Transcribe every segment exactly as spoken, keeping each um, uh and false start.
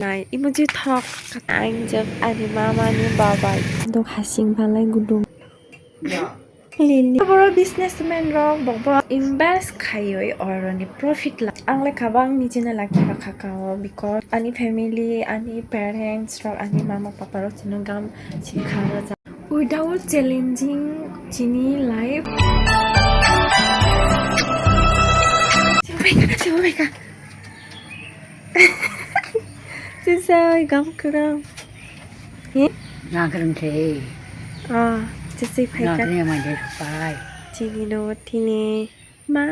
Nai, emoji thok. Ang jok ani mama ni babai. Dok hasing balai gudung. Lili. Boro businessman rok, bok bok invest khaiwi oroni profit la. Ang lekha bang ni channel laki bakha kao, because ani family, ani parents rok, ani mama papa rok chini gam sikha. Without challenging chini life. Sibo bai ka, sibo bai ka. Sisai gam kwrwng. He? Gam kwrwng khe. Ah, sisai phai ka. Gam kwrwng mai de pai. Chini no thini. Ma.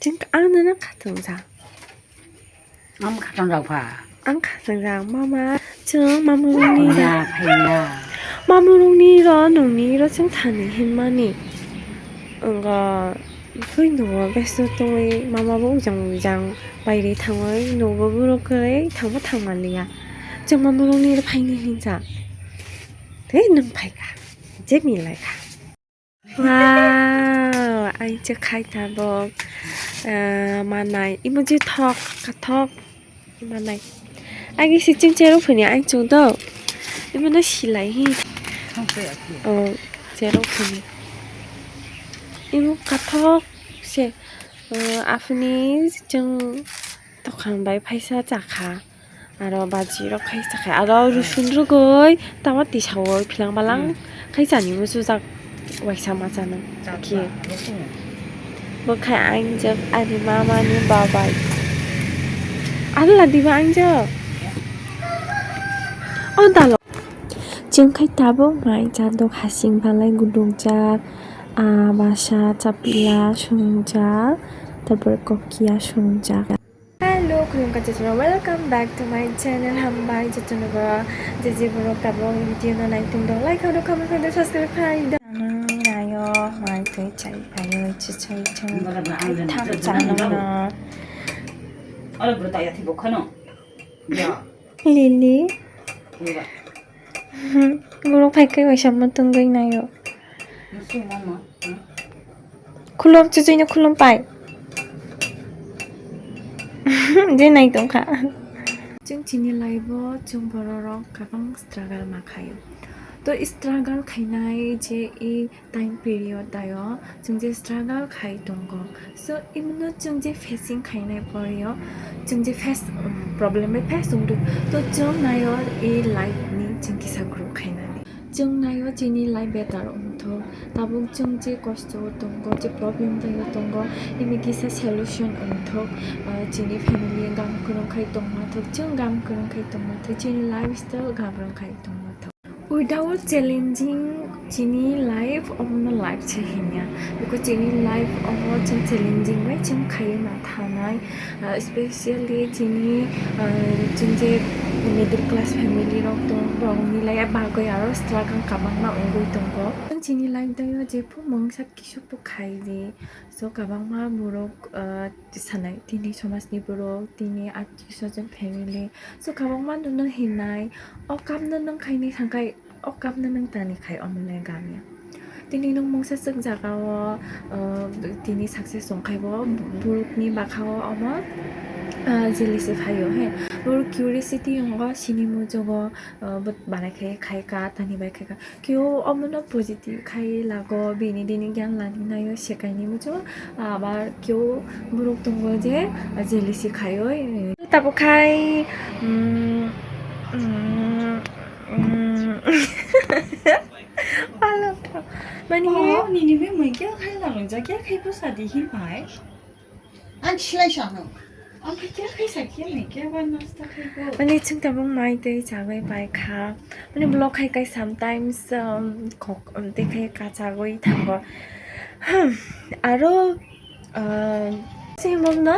Chwng ang nana khatung sa. Ang khatung rok pha. Ang khatung sa mama. Chwng mamu rungni ra. Phaina, phaina. Mamu rungni ro nungni ro chwng thani hinmani. Wngkha twi nungo besto tongwi mama bo ujang ujang baire thangwi nungbo borok kwrwi thangbo thangmaliya. Chwng mamu rungni ro phaini hinsa. Tei nwng phaikha. Je milai kha. Wow, ang se khai tabok, ah, manai. Imo je thok, kathok, manai. Agi si chwng cherok phani ang chwng do. Imo no silai hi. Oh, cherok phani. Imo kathok se, ah, aphani chwng tokhan bai phaisa chakha. Aro baji rok khai sakhai, aro rusun rwgwi tama tisaui philang balang khai chani muchujak waisa machano. Chakha. Khe bo khai ang jok ani mama ni babai. Ano ladiba ang jok. O dalo. Chwng khai tabuk mai chadok hasing balai guduk jak, ah, basa chapila sungjak, tarpor kokia sungjak. Hello, khulumkha jotono, welcome back to my channel. Hambai jotono bo, je je borok tabuk video no nai tong dong, like, horo, comment, horo, subscribe khai da. Nayo, mai tei chai, ayo, chichai, chai, tham chai no. Alo bro, taya thibo khano. Lily. Borok phai khe waisa motongwi naio. Khulum, chuchino khulum pai. Je nai tongkha. Chwng chini life o chwng bororok kwbang struggle ma khaio. To struggle khainai je i time period taio chwng je struggle khai tongo. So, imono chwng je facing khainai poreo, chwng je face, um, problem bai face wngdo, to chwng naio e life ni chwng kisa grow khainani. Chwng naio chini life better wngthok, tabuk chwng je kosto tongo, je problem taio tongo, imi kisa solution wngthok, uh, chini family gam kwrwng khai tongma thok, chwng gam kwrwng khai tongma thok, chini lifestyle gam rwng khai tongma thok. Without challenging chini life, omono life se hinya. Because chini life omo chwng challenging bai chwng khaiwi ma thanai. Ah, especially chini, ah, chwng je middle class family rok tong, borokni lai bagwi aro struggle kwbangma wngwi tongo. Chini life dayo jephu mungsa kisu phu khai di. So, kwbangma borok, ah, sanai, tini somajni borok, tini athiyo swajon family. So, kwbangma nono hinai, o kamno nwng khaini thangkhai, o kamno nwng tani khai, omo le gamya. Tini nwng mungsa swk jaga o, ah, tini success tongkhai bo, borokni bwkha o omo, ah, jealousy phaio, he. Borok curiosity wngo, sini mujugo, ah, bo banai khai, khai ka, tani bai khai ka. Keo omono positive khai lago, bini dini gyan lani naio, sekaini muchungo. Abar keo borok tongo je, ah, jealousy khaioi. Tabuk khai, mm, mm, mm. Palo kha. Mani, oh, nini bemoi khe khai lalo, ja khe khai bwsa di hin pai. Ang silai sa no. Ang khe khe khai sa khe ni khe ba nosto khai bo. Mani chwng tabuk mai tei chagwi pai kha. Mani vlog khai khai sometimes, um, kok, um, tei khai kachagwi thango. Hmm, aro, um, se himlok na?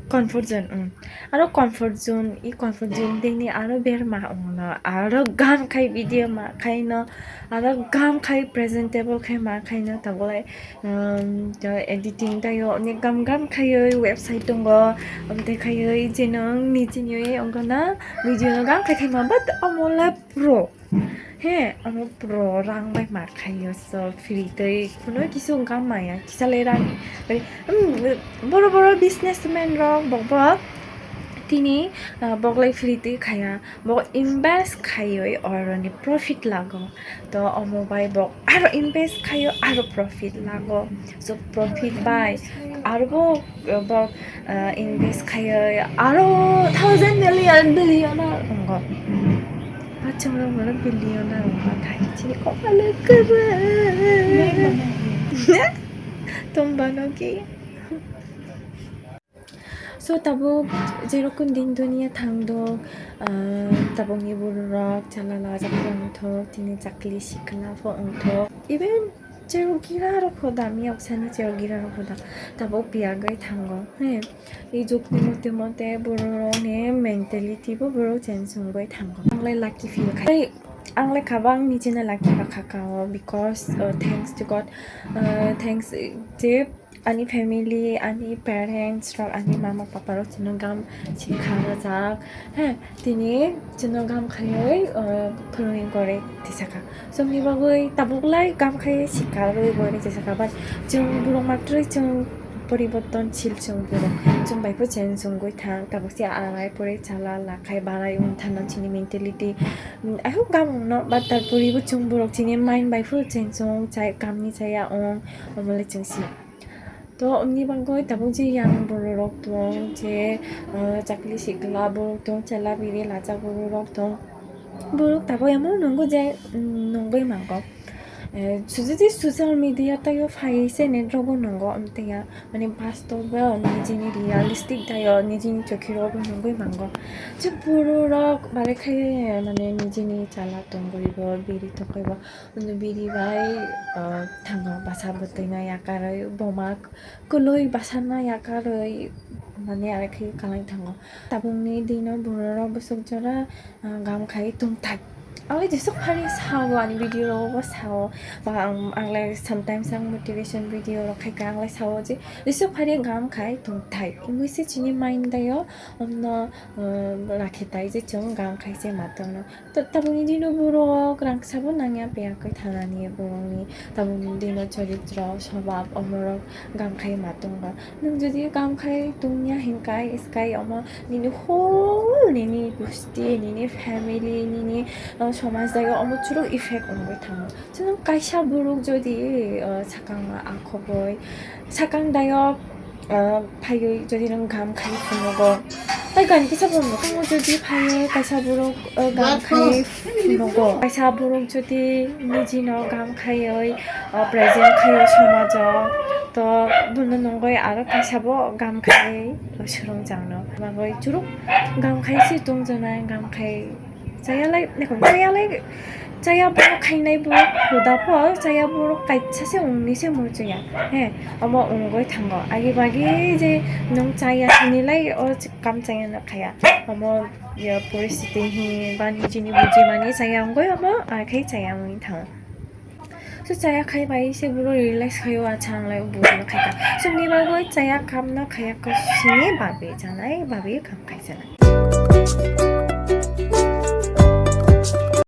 Comfort zone, um. Aro comfort zone, i comfort zone dini aro berma ongno. Aro gam khai video ma khai no. Aro gam khai presentable khai ma khai no tabuk lai. Um, to editing tayo, onek gam gam khaioi website tongo, um, tei khaioi je nwng nijini oi ongkha na video no gam khai khai ma, but omo le pro. He, omo pro rang bai ma khaio, so free tei kuno kisu wngkha maya, kisa le rang bai, um, boro boro businessman rok bokbo tini, ah, boklai free tei khaya, bo invest khaioi oroni profit lago, to omo bai bo aro invest khaio, aro profit lago, so profit bai aro bo, bo, ah, invest khaioi aro thousand million billionaire wngo. Bachung rok mano billionaire wngo thai chini kopalo kwrwi. Tong bano ki. So tabuk jerokom din duniya thangdok, ah, tabukni bororok chala lajak wngthok, tini chakli sikla pho wngthok. Even chero gira rok pho da, miyok sani chero gira rok pho da. Tabuk piyagwi thango. He, i jukni mote mote bororokni mentality bo borok change wngwi thango. Anglai lucky feel khai. Anglai khabang nijeno lucky bakha kao because, uh, thanks to God, uh, thanks, uh, je ani family, ani parents rok, ani mama papa rok chwngno gam sikha rwjak. He, tini chwngno gam khaiwi, uh, phwrwngwi gore tisaka. Chwngni bagwi tabuk lai gam khai sikarwi gore tisaka, but chwng borok matrwi chwng poribortonshil, chwng borok chwng bai pho change wngwi thang. Tabuk se arai pore chala lakhai barai wng thangna chini mentality. I hope gam wngno, but tarpore bo chwng borok chini mind bai pho change wng chai, kamni chaya wng, omo le chwng si. To omni bagwi tabuk je yang bororok tong, je, ah, chakli sikla borok tong, chela biri lajak bororok tong. Borok tabuk emon nungo je, mm, nungwi mango. Eh, jodi social media taio phai se net rogo nungo, amtaya, mane, bastob o nijini realistic taio, nijini chokhi rogo nungwi mango. Je bororok bare khai, mane, nijini chala tongwi bo, biri tongwi bo, undi biri bai, ah, thango basa bwtwi na yakarwi, boma kwlwi basa na yakarwi, mane, are khai kalai thango. Tabukni dino bororok bwswk jora, ah, gam khai tongthai. Ang le jesuk phari sao ani video rogo bo sao. Ba ang, ang le sometimes ang motivation video rok khai ka ang le sao je jesuk phari gam khai tongthai. Imui se chini mind dayo omno, ah, rakhe tai je chwng gam khai se ma tongno. Ta-, tabukni dino borok rangsa bo nangya peyakwi thanani borokni. Tabukni dino choritro, swbab, omorok gam khai ma tongo. Nwng jodi gam khai tongya hinkai, iskai omo nini whole nini gusti, nini family, nini, uh, somaj dayo omo churuk effect wngwi thango. Chwng kaisa borok jodi, uh, sakang ma akhogwi, sakang dayo, ah, phaiwi jodi nwng gam khai phunugo, tai gani kisa bo nukho jodi phaiwi kaisa borok, ah, gam khai phunugo, kaisa borok jodi nijino gam khaiwi, ah, present khaiwi somajo, to bono nungwi aro kaisa bo gam khai swrwngjakno bagwi churuk gam khai se tongjaknai, gam khai chaya lai, chaya lai. Chaya borok khainai borok huda pho, chaya borok kaisa se wngni se muchungya. He, omo wngwi thango. Agi bagi je nwng chaya hinwi lai o kam chaya no khaya. Omo ya poristiti hi ba nijini bujimani chaya wngwi omo, ah, khai chaya wngwi thango. So chaya khai bai se borok relax khaio, acha ang lai buji no khaika. So ni bagwi chaya kam no khaya ko sini babi chanai babi kam khai chanai.